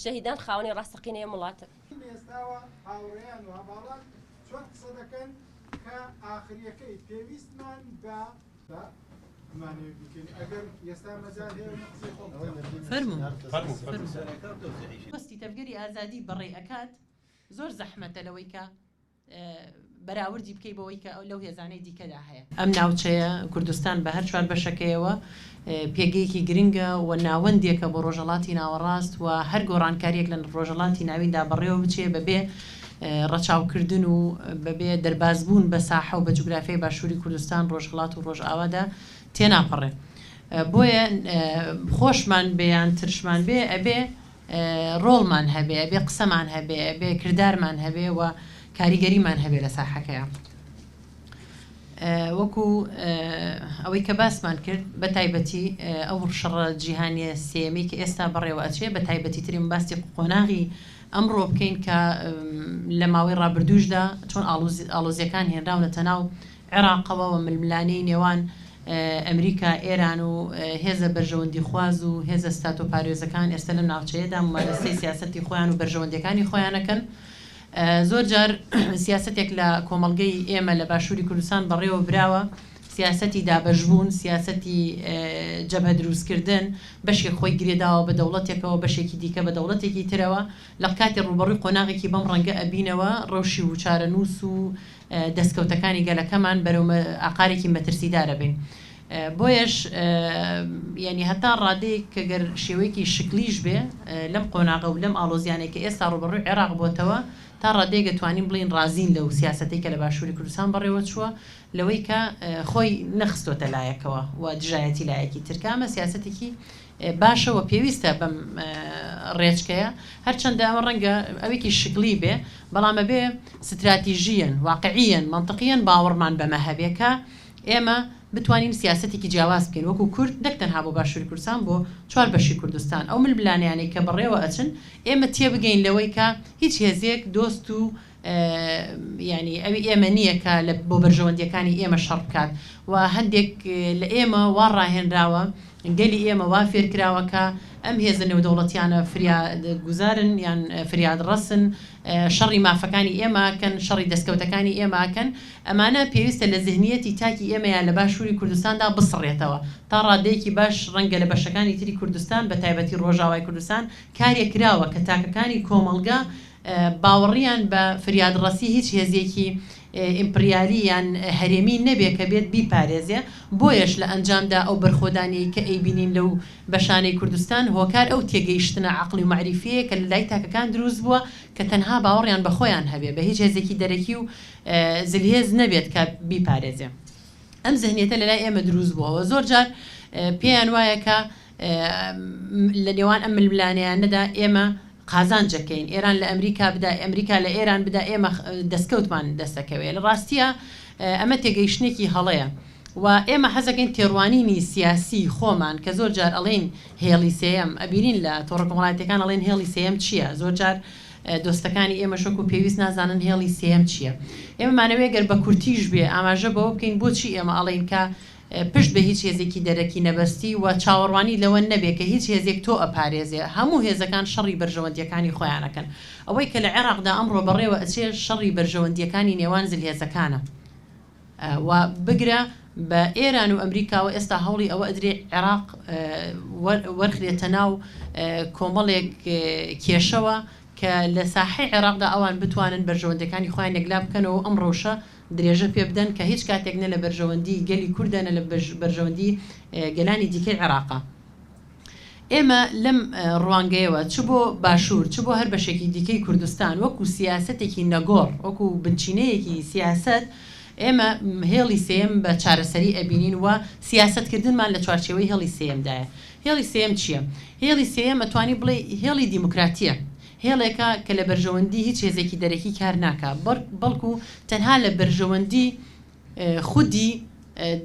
شەهیدان خاوەنی ڕاستەقینەی ئەم وڵاتەن. لە ئێستاوە هاوڕێیان و هەڤاڵان چۆن قسە دەکەن کە ئاخریەکەی پێویستمان بە با بمانەوێ بیکەین ئەگەر ئێستا مەجال هەیە من قسەی خۆم بکەم. فەرموو فەرموو. دۆستی تەڤگەری ئازادی بەڕێ ئەکات زۆر زەحمەتە لەوەی کە بەراوردی بکەی بەوەی کە لەو هێزانەی دیکەدا هەیە. ئەم ناوچەیە، کوردستان بە هەر چوار بەشەکەیەوە، پێگەیەکی گرنگە و ناوەندێکە بۆ ڕۆژهەڵاتی ناوەڕاست و هەر گۆڕانکارییەک لە ڕۆژهەڵاتی ناویندا بەڕێوە بچێ بەبێ ڕەچاوکردن و بەبێ دەربازبوون بە ساحە و بە جوگرافیای باشووری کوردستان، ڕۆژهەڵات و ڕۆژئاوادا تێناپەڕێ. بۆیە خۆشمان بێ یان ترشمان بێ ئەبێ ڕۆڵمان هەبێ، ئەبێ قسەمان هەبێ، ئەبێ کردارمان هەبێ و کاریگەریمان هەبێ لە ساحەکەیا. وەکو ئەوەی کە باسمان کرد بە تایبەتی ئەو شەڕە جیهانیە سێیەمەی کە ئێستا بەڕێوە ئەچێ بە تایبەتی ترین باسی قۆناغی ئەمڕۆ بکەین کە لە ماوەی ڕابردووشدا چۆن ئاڵۆزیەکان هێنراونەتە ناو عێراقەوە و ململانێی نێوان ئەمریکا، ئێران و هێزە بەرژەوەندیخواز و هێزە ستاتۆپارێزەکان ئێستا لەم ناوچەیەدا مومارەسەی سیاسەتی خۆیان و بەرژەوەندیەکانی خۆیان ئەکەن. زۆر جار سیاسەتێک لە کۆمەڵگەی ئێمە لە باشووری کوردستان بەڕێوە براوە، سیاسەتی دابەشبوون، سیاسەتی جەبهە دروستکردن، بەشێک خۆی گرێداوە بە دەوڵەتێکەوە، بەشێکی دیکە بە دەوڵەتێکی ترەوە. لە کاتی ڕووبەڕووی قۆناغێکی بەم ڕەنگە ئەبینەوە، ڕەوشی و چارەنووس و دەستکەوتەکانی گەلەکەمان بەرەو ئاقارێکی مەترسیدار ئەبەین. بۆیەش یانی هەتا ڕادەیەک کە گەر شێوەیەکی شکلیش بێ لەم قۆناغە و لەم ئاڵۆزیانەی کە ئێستا ڕووبەڕووی عێراق بۆتەوە تا ڕادەیەک ئەتوانین بڵێین ڕازین لەو سیاسەتەی کە لە باشووری کوردستان بەڕێوە چووە لەوەی کە خۆی نەخستۆتە لایەکەوە و دژایەتی لایەکی تر کە ئەمە سیاسەتێکی باشە و پێویستە بەم ڕێچکەیە، هەرچەندە ئەمە ڕەنگە ئەوێکی شکڵی بێ، بەڵام ئەبێ ستراتیژییەن، واقعییەن، مەنتقییەن باوەڕمان بەمە هەبێ کە ئێمە بتوانین سیاسەتێکی جیاواز بکەین وەکو کورد نەک تەنها بۆ باشووری کوردستان بۆ چوار بەشی کوردستان ئەو ململانێیانەی کە بەڕێوە ئەچن ئێمە تێبگەین لەوەی کە هیچ هێزێک دۆست و یانی ئەوی ئێمە نییە کە لە بۆ بەرژەوەندییەکانی ئێمە شەڕ بکات و هەندێک لە ئێمە وا ڕاهێنراوە، گەلی ئێمە وا فێرکراوە کە ئەم هێزە نێودەوڵەتیانە فریادگوزارن یان فریادڕەسن، شەڕی مافەکانی ئێمە ئەکەن، شەڕی دەستکەوتەکانی ئێمە ئەکەن، ئەمانە پێویستە لە زهنیەتی تاکی ئێمەیا لە باشووری کوردستاندا بسڕێتەوە. تا ڕادەیەکی باش ڕەنگە لە بەشەکانی تری کوردستان بە تایبەتی ڕۆژاوای کوردستان کارێک کراوە کە تاکەکانی کۆمەڵگە باوەڕیان بە فریادڕەسی هیچ هێزێکی ئیمپریالی یان هەرێمی نەبێ کە بێت بیپارێزێ، بۆیەش لە ئەنجامدا ئەو بەرخۆدانەی کە ئەیبینین لەو بەشانەی کوردستان هۆکار ئەو تێگەیشتنە عەقڵی و مەعریفیەیە کە لە لای تاکەکان دروست بووە کە تەنها باوەڕیان بە خۆیان هەبێ بە هیچ هێزێکی دەرەکی و زلهێز نەبێت کە بیپارێزێ. ئەم زهنیەتە لە لای ئێمە دروست بووە و زۆر جار پێیان وایە کە لە نێوان ئەم ململانێیانەدا ئێمە قازانج ئەکەین، ئێران لە ئەمریکا بدا، ئەمریکا لە ئێران بدا، ئێمە دەستکەوتمان دەست ئەکەوێ. لە ڕاستیا ئەمە تێگەیشتنێکی هەڵەیە و ئێمە حەزەکەین تێڕوانینی سیاسیی خۆمان کە زۆر جار ئەڵێین هێڵی سێیەم، ئەبینین لە تۆڕە کۆمەڵایەتییەکان ئەڵێن هێڵی سێیەم چییە؟ زۆر جار دۆستەکانی ئێمەش وەکوو پێویست نازانن هێڵی سێیەم چییە. ئێمە مانەوێ گەر بە کورتیش بێ ئاماژە بەوە بکەین بۆچی ئێمە ئەڵێین کە پشت بە هیچ هێزێکی دەرەکی نەبەستی و چاوەڕوانی لەوە نەبێ کە هیچ هێزێک تۆ ئەپارێزێ، هەموو هێزەکان شەڕی بەرژەوەندییەکانی خۆیان ئەکەن. ئەوەی کە لە عێراقدا ئەمڕۆ بەڕێوە ئەچێ شەڕی بەرژەوەندییەکانی نێوان زلهێزەکانە و بگرە بە ئێران و ئەمریکاوە ئێستا هەوڵی ئەوە ئەدرێ عێراق وەرخرێتە ناو کۆمەڵێک کێشەوە کە لە ساحەی عێراقدا ئەوان بتوانن بەرژەوەندییەکانی خۆیان یەکلا بکەنەوە و ئەم ڕەوشە درێژە پێ بدەن کە هیچ کاتێک نە لە بەرژەوەندی گەلی کوردە نە لە بەرژەوەندی گەلانی دیکەی عێراقە. ئێمە لەم ڕوانگەیەوە چ بۆ باشوور چ بۆ هەر بەشێکی دیکەی کوردستان وەکو سیاسەتێکی نەگۆڕ وەکو بنچینەیەکی سیاسەت ئێمە هێڵی سێیەم بە چارەسەری ئەبینین و سیاسەتکردنمان لە چوارچێوەی هێڵی سێیەمدایە. هێڵی سێیەم چییە؟ هێڵی سێیەم ئەتوانی بڵێی هێڵی دیموکراتییە. هێڵێکە کە لە بەرژەوەندی هیچ هێزێکی دەرەکی کار ناکا، بەڵکو تەنها لە بەرژەوەندی خودی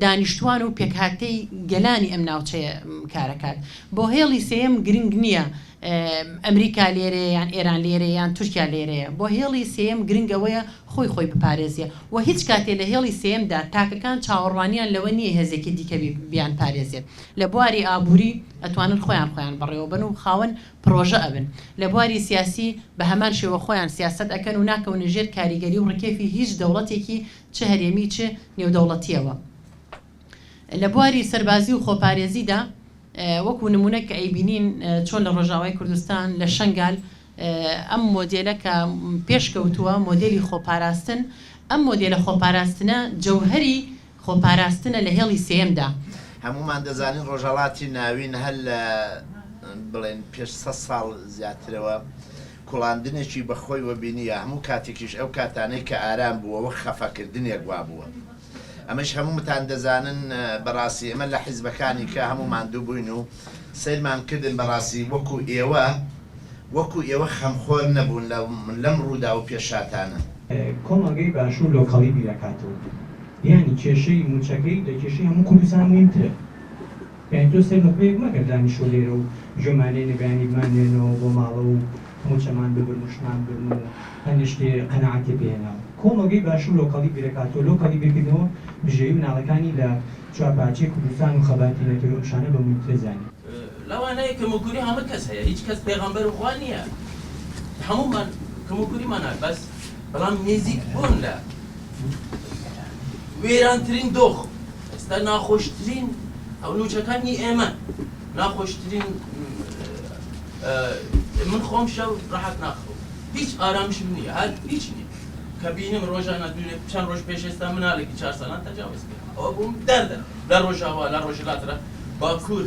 دانیشتوان و پێکهاتەی گەلانی ئەم ناوچەیە کارەکات. بۆ هێڵی سێیەم گرنگ نییە. ئەمریکا لێرەیە یان ئێران لێرەیە یان تورکیا لێرەیە. بۆ هێڵی سێیەم گرنگ ئەوەیە خۆی خۆی بپارێزێ و هیچ کاتێ لە هێڵی سێیەمدا تاکەکان چاوەڕوانیان لەوە نییە هێزێکی دیکە بیانپارێزێ. لە بواری ئابووری ئەتوانن خۆیان خۆیان بەڕێوەبەن و خاوەن پڕۆژە ئەبن. لە بواری سیاسی بە هەمان شێوە خۆیان سیاسەت ئەکەن و ناکەونە ژێر کاریگەری و ڕکێفی هیچ دەوڵەتێکی چ هەرێمی چ نێودەوڵەتییەوە. لە بواری سەربازی و خۆپارێزیدا وەکو نموونە کە ئەیبینین چۆن لە ڕۆژاوای کوردستان لە شەنگال ئەم مۆدێلە کە پێشکەوتووە مۆدێلی خۆپاراستن، ئەم مۆدێلە خۆپاراستنە جەوهەری خۆپاراستنە لە هێڵی سێیەمدا. هەموومان دەزانین ڕۆژهەڵاتی ناوین هەر لە بڵێن پێش سەد ساڵ زیاترەوە کوڵاندنێکی بە خۆیوە بینییە، هەموو کاتێکیش ئەو کاتانەی کە ئارام بووە وەک خەفەکردنێک وابووە. ئەمەیش هەموومتان دەزانن بەڕاستی ئێمە لە حیزبەکانی کە هەموو ماندوو بووین و سەیرمان کردن بەڕاستی وەکو ئێوە وەکو ئێوە خەمخۆر نەبوون لەم ڕووداو و پێشهاتانە. کۆمەڵگەی باشوور لۆکەڵی بیرەکاتەوە یانی کێشەی موچەکەی لە کێشەی هەموو کوردستان موهیمترە یانی تۆ سەیر نوخبەیەک مەکە دانیشوە لێرە و گوێمان لێ نەبێ یانی بماننێنەوە بۆ ماڵە و موچەمان ببرن و شمان برن و هەندێ شتێ قەناعەتێ پێ هێناوە کۆمەڵگەی باشوور لۆکەڵی بیرەکاتەوە لۆکەڵی بیرکردنەوە بژێوی مناڵەکانی لە چوارپارچەی کوردستان و خەباتی نەتەوەی ئەم شانە بە موهیمترە زانی. لەوانەیە کەموکوری هەمە کەس هەیە هیچ کەس پێغەمبەر و خوا نییە هەموومان کەموکوریمان هەیە بەس بەڵام نزیک بوون لە وێرانترین دۆخ ئێستا ناخۆشترین ئەو نوچەکانی ئێمە ناخۆشترین من خۆم شەو ڕەحەت ناخەوم هیچ ئارامشم نییە هەر هیچ نییە کە بینم ڕۆژانە دوێنێ چەند ڕۆژ پێش ئێستا مناڵێکی چار ساڵان تەجاوز کرا ئەوە بۆم دەردە لە ڕۆژاوا لە ڕۆژهەڵات باکوور.